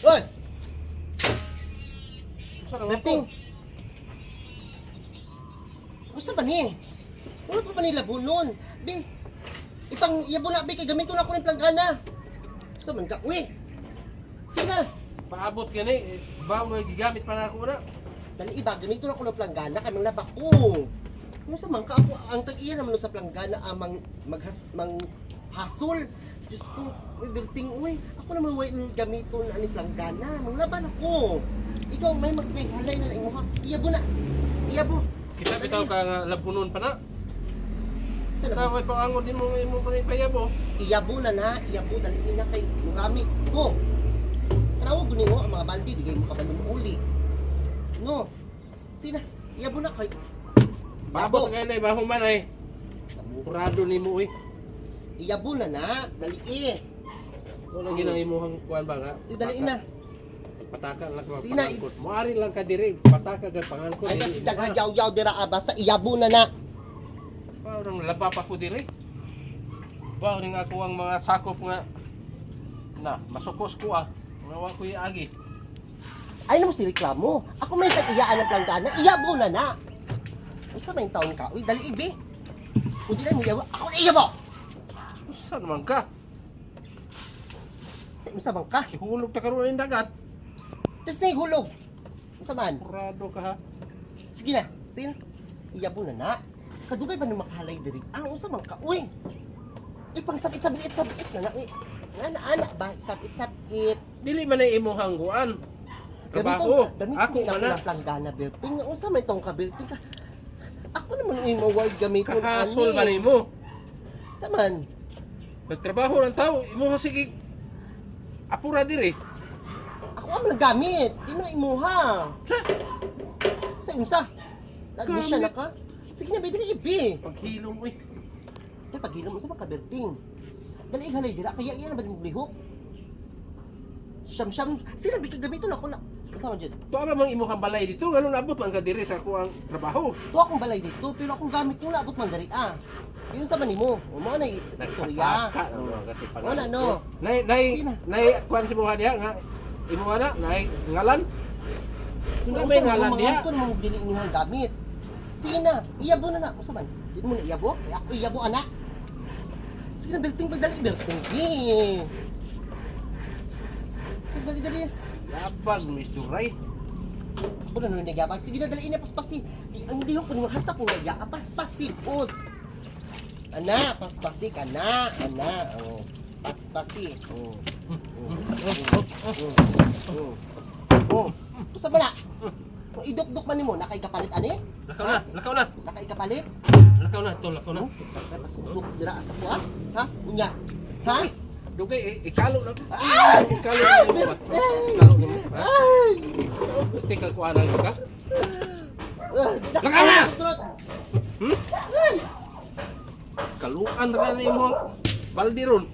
Hoy! Unsa naman Berting! ko? Gusto ba ni? Wala pa ba ni labunon? Bi, ipang iyabo na bi kay gamiton ako ng planggana. Gusto man ka, uy! Sige! Paabot gani, eh, ba mo gigamit pa na ako na. Dali iba, gamiton ako ng planggana kay manglaba ko. Kung sa man ka ako, ang tag-iya naman sa planggana amang maghas mang hasol. Diyos ko, uy, Berting, uy, ako naman way gamiton ani planggana, manglaban ako. Ikaw may maghalay na na imo ha. Iyabo na. Iyabo. Kita bitaw ka nga labunon pa na. Sa Ikaw ay pangangod nimo nga imo pa payabo. Iyabo na na, iyabo dali na kay gamit ko. Tanaw guni mo ang mga balde di kay mo kabalo uli. No. Sina, iyabo na kay. Paabot kay na bahuman ay. Kurado nimo uy. Iyabo na na, dali eh. Wala ginang imuhang kuan ba nga? Si dali na. Pataka lang ka Sina- pangangkot. Moari lang ka diri, pataka ka pangangkot. Ay kasi daghayaw-yaw dira ah, basta iyabo na na. Parang laba pa ko diri. Ba ning ako ang mga sakop nga na masukos ko ah. Nga wa ko iagi. Ay namo si reklamo. Ako may tag-iyaan ng planggana, iyabo na na. Unsa may taon ka? Uy, dali ibi. Kung di na mo iyabo, ako na iyabo. Usa naman ka? Sa unsa man ka? Ihulog ta karon ning dagat. Tapos na hulog. Unsa man? Kurado ka ha. Sige na, sige na. Iyabo na na. Kadugay ba nung makahalay diri? Ah, unsa man ka? Uy! Ipang sabit-sabit sabit na na. Uy. Nga na ana ba? Sabit-sabit. Dili man ay imuhang kuan. Trabaho. Gamiton, Ako gamiton man na. na planggana, Berting. Nga unsa may tong ka, Berting ka? Ako naman imo wide gamiton Kahasol man nimo. Sa man? Nagtrabaho ng tao, imuha sige apura diri. Ako ang naggamit. Di mo na imuha. Sa Sa unsa? Nagmisya na Gamit. ka? Sige na, dili ibi. paghilom uy. Sa paghilom sa mga Berting. Dali halay dira kaya iya na ba lihok? Siyam-siyam. Sila bigla gamiton ako na. Unsa man jud? Tuwa ra mang imuhang balay dito, nganong naabot man ka diri sa ako ang trabaho. To akong balay dito, pero akong gamit yung naabot man diri ah. Yun sa manimo. O mo na istorya. Nagpataka na mga kasi Wala, no. Nay nay Sina? nay kuan si muha diha nga imuha na nay ngalan. Kung Wala may ngalan mga diha. ko naman dili inyong gamit. Sige na, iyabo na na. Unsa man? Di mo na iyabo? Ay, ako iyabo ana. Sige na, berting pagdali, berting. Eh. Sige, dali, dali. Yabag Miss Duray. Ako na nun nagyabag. Sige na, dali na, paspasi. Ang lihok ko naman, hasta po nga, paspasi po. Ana, paspasi ka na, ana. Oh. Paspasi. Oh. Oh. Oh. Oh. Oh. Usa ba na? Kung idukduk man nimo, nakay kapalit ani? Lakaw na, lakaw na. Nakay kapalit? Lakaw na, to lakaw na. Oh? Ay, pasusok dira sa kuha. Ha? Unya. Ha? Dugay eh, ikalo na. Ah! Ikalo Ah! na nimo ba? Berting! Ikalo nimo. Ay! Berting ka kuan ka. Ah, di na- Lakaw na! Susunod! Hmm? Ay! Kaluan ra nimo. Baldi ron.